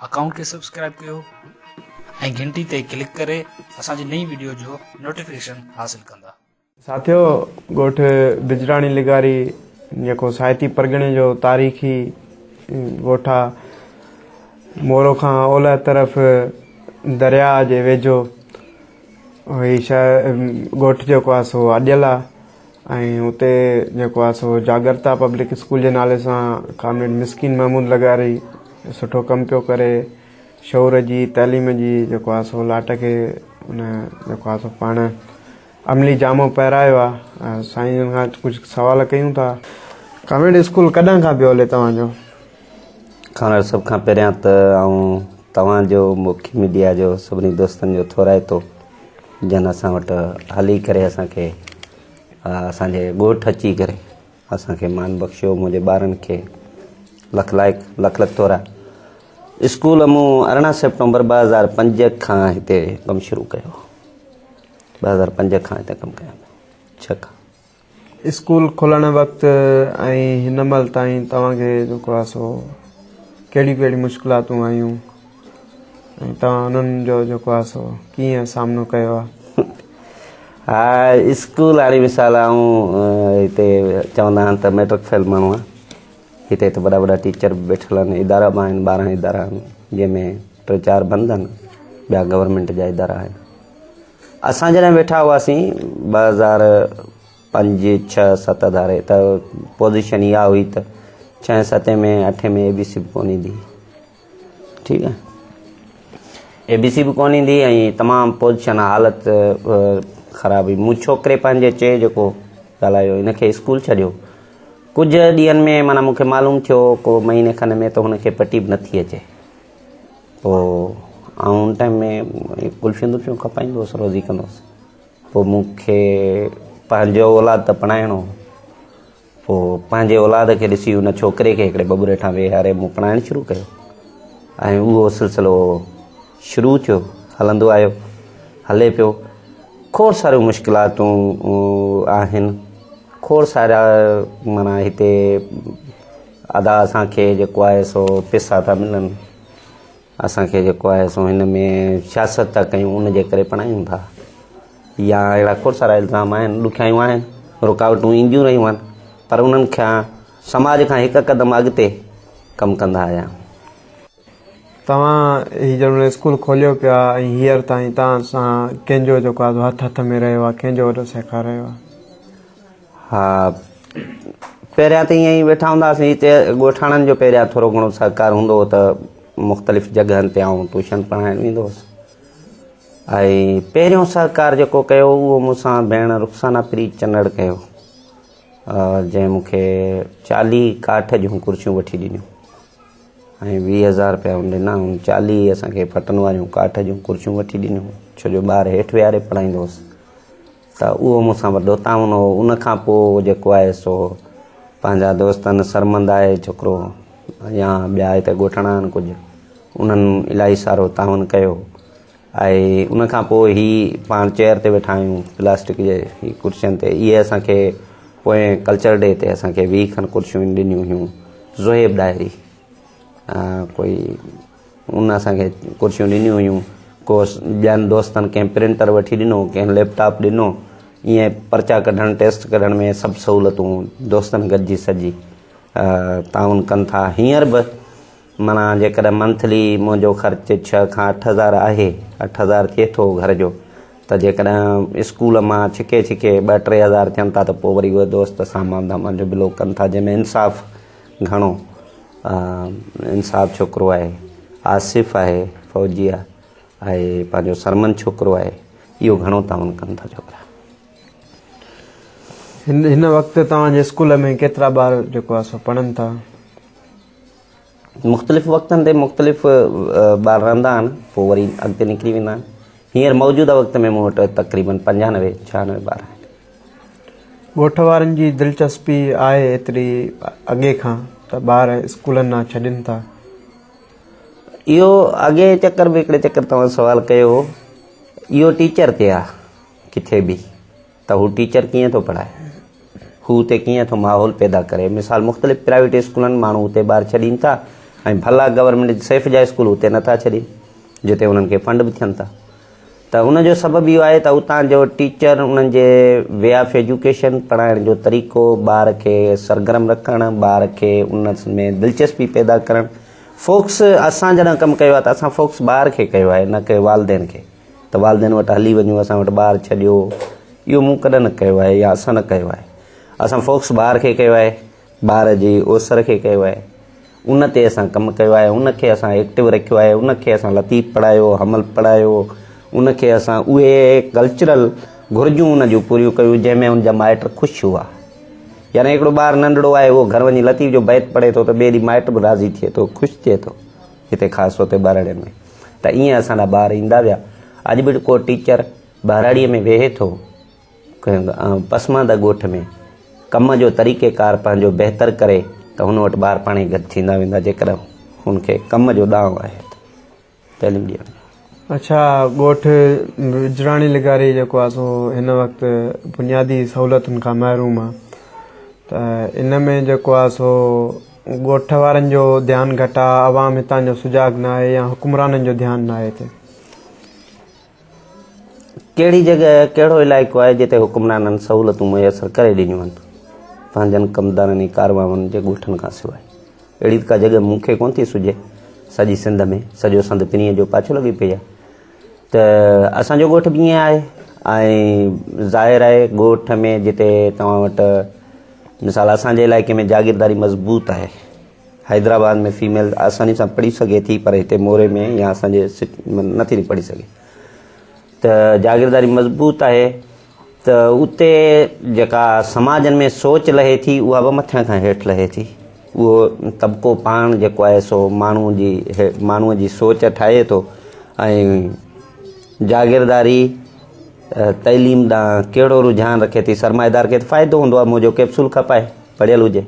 Account کي subscribe ڪيو ۽ گهنٽي تي ڪلڪ ڪري اسان جي نئين وڊيو جو نوٽيفڪيشن حاصل ڪندا. ساٿيو ڳوٺ بجراڻي لغاري جيڪو ساهتي پرڳڻي جو تاريخي ڳوٺ آ مورو کان اولهه طرف درياء جي ويجهو هي شهر ڳوٺ جيڪو آ سو اڏيل آ ۽ اتي جيڪو آ سو جاڳرتا پبلڪ اسڪول جي نالي سان ڪامريڊ مسڪين محمود لغاري سٺو ڪم پيو ڪري شعور جي تعليم جي جيڪو آ سو لاٽ کي ان جيڪو آ سو پاڻ عملي جامو پهرايو آ سائين جن کان ڪجهه سوال ڪيون ٿا. ڪامريڊ اسڪول ڪڏهن کان پيو هلي توهان جو؟ ڪامريڊ سڀ کان پهريان ته آئون توهان جو موکي ميڊيا جو سڀني دوستن جو ٿورائتو جن اسان وٽ هلي ڪري اسان کي اسان جي ڳوٺ اچي ڪري اسان کي مان بخشيو منهنجي ٻارن کي لک لائق لک لک ٿورا اسڪول مون 18 سيپٽمبر 2005 کان هتي ڪم شروع ڪيو 2005 کان هتي ڪم ڪيان پيو 6 کان اسڪول کلڻ وقت ۽ هن مهل تائين توهان کي جيڪو آهي سو ڪهڙيون ڪهڙيون مشڪلاتون آيون ۽ توهان انهن جو جيڪو آهي سو ڪيئن سامنو ڪيو آهي؟ ها اسڪول هاڻي مثال آئون هتي چوندا آهن ته ميٽرڪ فيل ماڻهو آهيان هتي ته وڏا وڏا ٽيچر به ويٺل آهن ادارا به آهن 12 ادارا آهن جنهن ۾ ٽي چار بند آهن ٻيا گورنمينٽ جا ادارا آهن اسان جڏهن ويٺا هئاسين 2005 6 7 ڌاري ته پوزيشن اها هئي ته ڇهين ستين ۾ اٺين ۾ اي بي سي به ڪونه ايندي ٺيڪ آهي اي بي سي به ڪونه ايندي ۽ تمام پوزيشن حالت خراب هئي مون ڇوڪري پنهنجي چئي جيڪو ڳالهايو هن کي اسڪول ڇڏيو ڪجهه ڏينهن ۾ معنيٰ مون کي معلوم ٿيو ڪو مهيني کن ۾ ته هن کي پٽي به نٿي اچي پوء آئون ان ٽائيم ۾ قلفيون دلفيون کپائيندو هوس روزي ڪندو هوس پوء مون کي پنهنجو اولاد ته پڙهائڻو هو پوء پنهنجي اولاد کي ڏسي ان ڇوڪري کي هڪڙي ٻٻر هيٺان ويهاري مون پڙهائڻ شروع ڪيو ۽ اهو سلسلو شروع ٿيو هلندو آيو هلي پيو کوڙ ساريون مشڪلاتون آهن کوڙ سارا معنيٰ هتي ادا اسان کي جيڪو آهي سو پيسا ٿا ملن اسان کي جيڪو آهي سو هن ۾ سياست ٿا ڪيون ان جي ڪري پڙهايون ٿا يا اهڙا کوڙ سارا الزام آهن ڏکيائيون آهن رڪاوٽون اينديون رهيون آهن پر انهن کان سماج کان هڪ قدم اڳتي ڪم ڪندا آيا آهيون. توهان هي جنهن مهل اسڪول کوليو پيا ۽ هينئر تائين توهان سان ڪنهن جو جيڪو آهي سو هٿ هٿ ۾ رهيو آهي ڪنهن جو وڏو سهڪار رهيو آهي؟ ها پهريان ته ائين ئي ويٺا هوندا هئاسين هتي ڳوٺاڻن جو پهريان ٿورو گهڻو سهڪار هوندو هو ته مختلف جڳهن تي آئون ٽيوشن پڙهائڻ ويندو هوس ۽ پهريون سهڪار جيڪو ڪيو اهو مون سان ڀيڻ رخسانه پريت چنڙ ڪيو جنهن مون کي چاليهه ڪاٺ جون ڪرسيون وٺي ڏنيون ۽ ويهه هزار رپيا هن ڏنا هن چاليهه اسان کي ڦٽن واريون ڪاٺ جون ڪرسيون وٺي ڏنيون ڇو جو ٻار هيٺ ويهاري پڙهائيندو هوس ته اهو مون سان وڏو تعاون هو. ان کان پوء جيڪو آهي سو پنهنجا دوستن سرمند آهي ڇوڪرو يا ٻيا هتي ڳوٺاڻا آهن ڪجهه انهن الاهي سارو تعاون ڪيو ۽ ان کان پوء هي پاڻ چيئر تي ويٺا آهيون پلاسٽڪ جي هي ڪرسين تي اهي اسان کي پوئين ڪلچر ڊي تي اسان کي ويهه کن ڪرسيون ڏنيون هيون زوهيب ڏاهري ڪوئي ان اسان کي ڪرسيون ڏنيون هيون. ڪو ٻين دوستن ڪنهن پرنٽر وٺي ڏنو، ڪنهن ليپ ٽاپ ڏنو. ائين پرچا ڪڍڻ، ٽيسٽ ڪڍڻ ۾ سڀ سهولتون دوستن گڏجي سڏجي تعاون ڪن ٿا. هينئر به معنيٰ جيڪڏهن منٿلي منهنجو خرچ ڇهه کان 8000 آهي، 8000 ٿئي ٿو گهر جو ته جيڪڏهن اسڪول مان ڇڪي ڇڪي ٻه ٽي هزار ٿين ٿا ته پوء وري اهي دوست سامان ڌامان جو بلو ڪن ٿا جنهن ۾ انصاف گهڻو انصاف ڇوڪرو آهي آصف آهي فوجي آهي ۽ پنهنجو سرمن ڇوڪرو آهي اهو گهڻو تعاون ڪن ٿا ڇوڪرا. هن وقت توهان جي اسڪول ۾ ڪيترا ٻار جيڪو آهي سو پڙهن ٿا؟ مختلف وقتن تي مختلف ٻار رهندا آهن پوء وري اڳتي نڪري ويندا آهن هينئر موجوده وقت ۾ مون وٽ تقريبن 95 96 ٻار آهن. ڳوٺ وارن جي دلچسپي آهي ايتري اڳي کان ته ٻار اسڪولن ڏانهن ڇڏين ٿا. اهو اڳئين چڪر به هڪڙي چڪر توهان سوال ڪيو هو اهو ٽيچر تي آ ڪٿي به ته هو ٽيچر ڪيئن ٿو پڙهائي هو اتي ڪيئن ٿو ماحول پيدا ڪري مثال مختلف پرائيويٽ اسڪولن ماڻهو اتي ٻار ڇڏين ٿا ۽ ڀلا گورنمينٽ سيف جا اسڪول اتي نٿا ڇڏين جتي انهن کي فنڊ به ٿين ٿا ته ان جو سبب اهو آهي ته اتان جو ٽيچر انهن جي وي آف ايجوڪيشن پڙهائڻ جو طريقو ٻار کي سرگرم رکڻ ٻار کي ان ۾ دلچسپي پيدا ڪرڻ فوڪس اسان جڏهن ڪم ڪيو آهي ته اسان فوڪس ٻار کي ڪيو آهي نه ڪي والدين کي ته والدين وٽ هلي وڃو اسان وٽ ٻار ڇڏيو اهو مون ڪڏهن نه ڪيو آهي يا اسان نه ڪيو آهي اسان فوڪس ٻار کي ڪيو آهي ٻار جي اوسر کي ڪيو آهي ان تي اسان ڪم ڪيو آهي ان کي اسان ايڪٽو رکيو آهي ان کي اسان لطيف پڙهايو حمل پڙهايو ان کي اسان اهي ڪلچرل گهرجون ان جون پوريون ڪيون جنهن ۾ ان جا مائٽ خوش هئا يعني هڪڙو ٻار ننڍڙو آهي اهو گهر وڃي لطيف جو بيت پڙهي ٿو ته ٻئي ڏينهن مائٽ به راضي ٿئي ٿو خوش ٿئي ٿو هتي خاص طور تي ٻهراڙين ۾ ته ائين اسان جا ٻار ايندا ويا اڄ به ڪو ٽيچر ٻهراڙيء ۾ ويهي ٿو ڪنهن پسمانده ڳوٺ ۾ ڪم جو طريقي ڪار پنهنجو بهتر ڪري ته هن وٽ ٻار پاڻهي گڏ ٿيندا ويندا جيڪڏهن هن کي ڪم جو ڏانء آهي ته تعليم ڏيڻ جو. اڇا ڳوٺ وجراڻي لغاري جيڪو آهي سو هن وقت بنيادي سهولتن کان محروم آهي ته ان ۾ جيڪو آهي سو ڳوٺ وارن جو ڌيان گهٽ آهي عوام هتان جو سجاڳ نه آهي يا حڪمرانن جو ڌيان نه آهي هتي. ڪهڙي جڳهه ڪهڙو علائقو آهي جتي حڪمرانن سهولتون ميسر ڪري ڏنيون آهن پنهنجن ڪمدارن ۽ ڪارواون جي ڳوٺن کان سواء اهڙي ته ڪا جڳهه مون کي ڪونه ٿي سجهي سڄي سنڌ ۾ سڄو سنڌ پرينء جو پاڇو لڳي پئي آهي ته اسان جو ڳوٺ به ائين آهي ۽ ظاهر آهي ڳوٺ ۾ جتي توهان وٽ مثال اسان جي علائقي ۾ جاگيرداري مضبوط آهي حيدرآباد ۾ فيميل آساني سان پڙهي سگهي ٿي پر هتي موري ۾ يا اسان جي نٿي پڙهي سگهي ته جاگيرداري مضبوط آهي ته اتي جيڪا سماجن ۾ سوچ لهي ٿي اها به مٿان کان هيٺ لهي ٿي اهو طبقو پاڻ جيڪو آهي سو ماڻهو جي ماڻهوء جي سوچ ٺاهي ٿو ۽ جاگيرداري تعليم ڏانهن ڪهڙو رجحان رکي ٿي سرمائيدار کي ته فائدو هوندو آهي منهنجو ڪيپسول کپائي پڙهيل هجي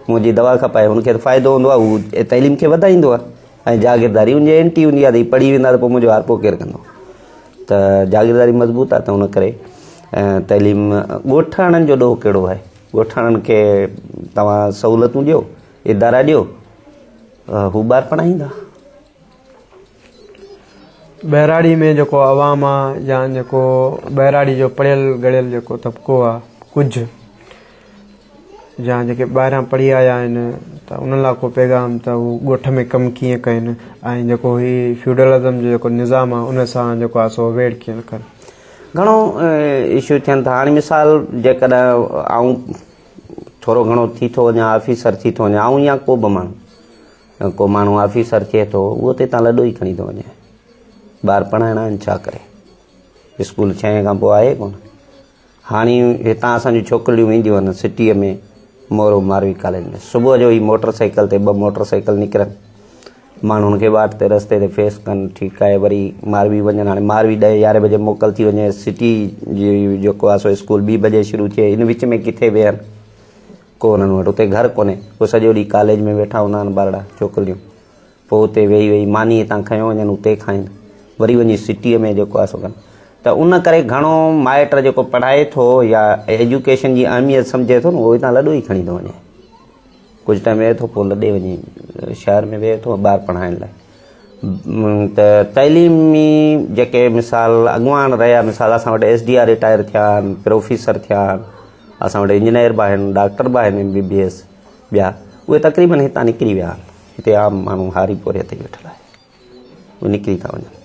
منهنجي دوا کپائي هن کي ته فائدو هوندو آهي هو تعليم کي وڌائيندو آهي ۽ جاگيرداري ان جي اينٽي هوندي آهي ته هي پڙهي ويندا ته پوء منهنجو هارپو ڪير ڪندو ته جاگيرداري مضبوط آهي ته ان ڪري تعليم ڳوٺاڻن جو ڏوهه ڪهڙو آهي ڳوٺاڻن کي توهان سهولتون ڏيو ادارا ڏيو هو ٻار پڙهائيندا ٻهراڙي ۾ جيڪو عوام آ يا جيڪو ٻهراڙي جو پڙهيل ڳڙهيل جيڪو طبقو آ ڪجهه يا جيڪي ٻاهران پڙهي آيا آهن ته انهن لاء ڪو پيغام ته هو ڳوٺ ۾ ڪم ڪيئن ڪن ۽ جيڪو هي فيوڊلزم جو جيڪو نظام آ ان سان جيڪو آ سو ويڙهه ڪيئن ڪن. گهڻو اشو ٿين ٿا هاڻي مثال جيڪڏهن آئون ٿورو گهڻو ٿي ٿو وڃان آفيسر ٿي ٿو وڃان آئون يا ڪو به ماڻهو ڪو ماڻهو آفيسر ٿئي ٿو اهو ته هتان لڏو ئي کڻي ٿو وڃي. ٻار پڙهائڻا آهن ڇا ڪري. اسڪول ڇهين کان پوء آهي ڪونه. هاڻي هتان اسان جون ڇوڪرڙيون وينديون آهن سٽيء ۾ مورو ماروي ڪاليج ۾ صبح جو ئي موٽر سائيڪل تي ٻه موٽر سائيڪل نڪرن ماڻهن کي واٽ تي رستي تي فيس ڪن ٺيڪ آهي وري ماروي وڃن هاڻي ماروي ڏهه يارهين بجي موڪل ٿي وڃي سٽي جي جيڪو آهي سو اسڪول ٻي بجي شروع ٿئي ان وچ ۾ ڪٿي ويهن ڪو انهن وٽ اتي گهر ڪونهي. پوء سڄو ڏينهن ڪاليج ۾ ويٺا هوندا آهن ٻارڙا، ڇوڪريون. پوء اتي ويهي ويهي ماني هتان کنيو وڃن اتي کائين. وري وڃي سٽيء ۾ جيڪو آهي سو ڪن. ته ان ڪري گهڻو مائٽ جيڪو پڙهائي ٿو يا ايجوڪيشن جي اهميت سمجهي ٿو نه اهو هتان لڏو ئي کڻي ٿو وڃي. ڪجهه ٽائيم ويهي ٿو پوء لڏي وڃي شهر ۾ ويهي ٿو ٻار پڙهائڻ لاء. ته تعليمي جيڪي مثال اڳواڻ رهيا مثال اسان وٽ ايس ڊي آر رٽائر ٿيا آهن، پروفيسر ٿيا آهن. اسان وٽ انجنيئر به آهن، ڊاڪٽر به آهن، ايم بي بي ايس ٻيا اهي تقريبن هتان نڪري ويا آهن. هتي عام ماڻهو هاري پورهيت ئي ويٺل آهي. اهي نڪري ٿا وڃن.